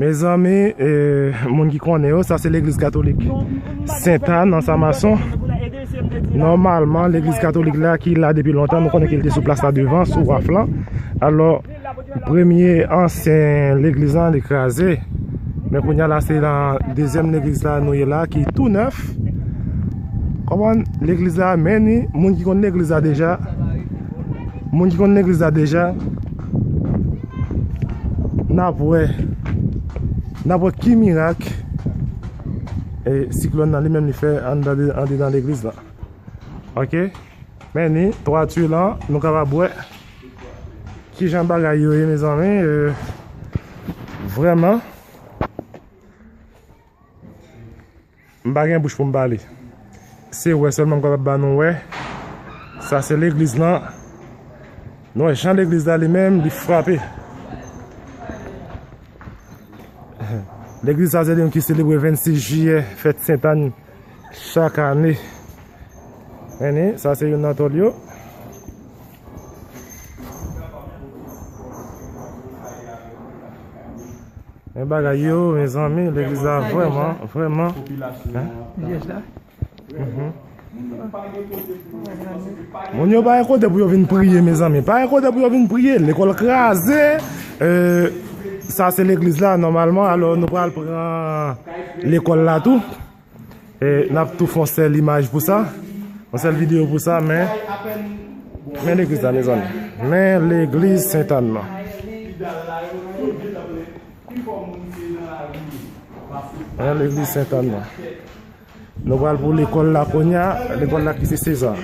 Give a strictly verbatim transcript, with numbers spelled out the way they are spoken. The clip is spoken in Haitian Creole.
Mezanmi, eh, moun ki konnen yo, sa se legliz katolik Sentàn nan Samason. Nòmalman, legliz katolik la ki la depi lontan, nou konnen ke l te sou plas la devan, sou waf lan. Alò, premye ansyen legliz lan, li kraze. Men kounye a la, se nan dezyèm legliz la nou ye la, ki tou nèf. Konprann? Legliz la, men ni, moun ki konn legliz la deja, moun ki konn legliz la deja, n ap wè, n ap wè ki mirak, e, siklòn nan li menm li fè anndan, andedan legliz la. Ok? Men ni, twati lan, nou kapab wè kijan bagay yo ye, mezanmi. E, vrèman, m pa gen bouch pou m pale. Se wè sèlman m kapab ba nou wè. Sa se legliz lan. Nou wè jan legliz la li menm, li frape. Legliz sa se li menm ki selebre vennsis jiyè, fèt Sentàn chak ane. Men ni, sa se youn nan tòl yo. Men bagay yo, mezanmi, legliz la vrèman, vrèman. Hein? Mhm. Moun yo pa gen kote pou yo vin priye, mezanmi. Pa gen kote pou yo vin priye. Lekòl kraze. Euh, sa se legliz la, nòmalman. Alò, nou pral pran lekòl la tou. E n ap tou fè yon sèl imaj pou sa. Yon sèl videyo pou sa, men, men legliz la, mezanmi. Men legliz Sentàn nan. Men legliz Sentàn nan. Nou pral pou lekòl la kounye a, lekòl la ki se Seza.